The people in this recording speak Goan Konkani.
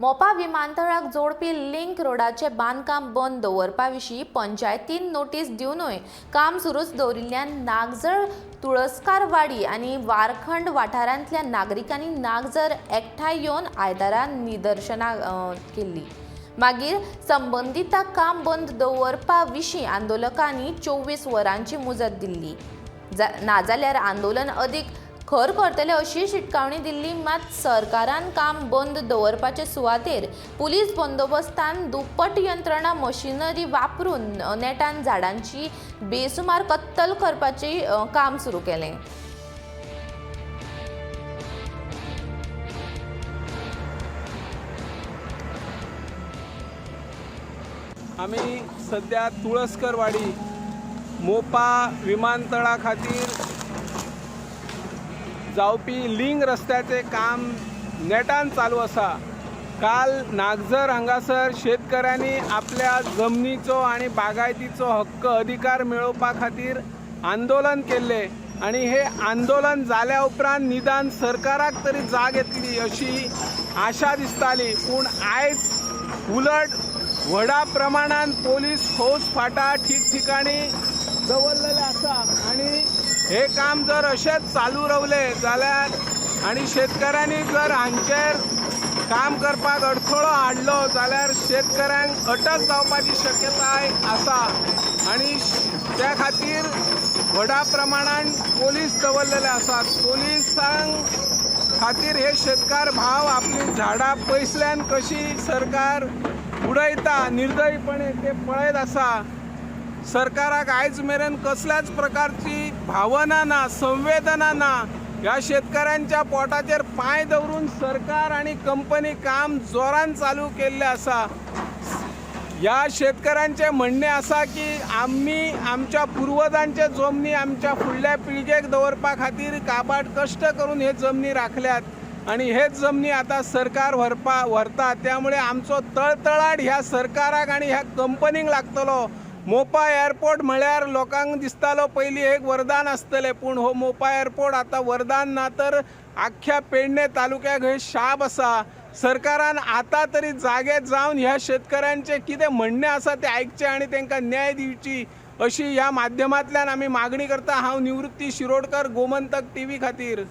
मोपा विमानतळाक जोडपी लिंक रोडाचें बांदकाम बंद दवरपा विशीं पंचायतीन नोटीस दिवनूय काम सुरूच दवरिल्ल्यान नागझर तुळसकारवाडी आनी वारखंड वाठारांतल्या नागरिकांनी नागझर एकठांय येवन आयतारा निदर्शनां केल्ली. मागीर संबंदितांक काम बंद दवरपा विशीं आंदोलकांनी 24 वरांची मुजत दिल्ली. नाजाल्यार आंदोलन अदीक खर करतले अशी शिटकावणी दिल्ली. मात सरकारान काम बंद दवरपाचे सुवातेर पुलीस बंदोबस्तान दुप्पट यंत्रणा मशिनरी वापरून नेटान झाडांची बेसुमार कत्तल करपाचे काम सुरू केलें. आमी सद्या तुळसकरवाडी मोपा विमानतळा खातीर जावपी लिंग रस्त्याचें काम नेटान चालू आसा. काल नागझर हांगासर शेतकऱ्यांनी आपल्या जमनीचो आनी बागायतीचो हक्क अधिकार मेळोवपा खातीर आंदोलन केल्लें आनी हे आंदोलन जाल्या उपरांत निदान सरकाराक तरी जाग येतली अशी आशा दिसताली, पूण आयज उलट व्हडा प्रमाणान पोलीस फौज फाटा ठिकठिकाणी दवरलेले आसा आनी हे काम जर अशेंच चालू रावलें जाल्यार आनी शेतकऱ्यांनी जर हांचेर काम करपाक अडथळो हाडलो जाल्यार शेतकऱ्यांक अटक जावपाची शक्यताय आसा आनी त्या खातीर व्हडा प्रमाणान पोलीस दवरलेले आसात. पोलिसांक खातीर हे शेतकार भाव आपली झाडां पयसल्यान कशी सरकार उडयता निर्दयीपणे ते पळयत आसा. सरकाराक आयज मेरेन कसल्याच प्रकारची भावना ना, संवेदना ना. ह्या शेतकऱ्यांच्या पोटाचेर पांय दवरून सरकार आनी कंपनी काम जोरान चालू केल्लें आसा. ह्या शेतकऱ्यांचें म्हणणें आसा की आमी आमच्या पुर्वजांचे जमनी आमच्या फुडल्या पिळगेक दवरपा खातीर काबाड कश्ट करून हे जमनी राखल्यात आनी हेच जमनी आतां सरकार व्हरता. त्यामुळे आमचो तळतळाट ह्या सरकाराक आनी ह्या कंपनीक लागतलो. मोपा एअरपोर्ट म्हळ्यार लोकांक दिसतालो पयलीं एक वरदान आसतलें, पूण हो मोपा एअरपोर्ट आतां वरदान ना तर आख्ख्या पेडणे तालुक्याक हे शाप आसा. सरकारान आतां तरी जागे जावन ह्या शेतकऱ्यांचें कितें म्हणणें आसा तें आयकचें आनी तांकां न्याय दिवची अशी ह्या माध्यमांतल्यान आमी मागणी करता. हांव निवृत्ती शिरोडकर, गोमंतक टीव्ही खातीर.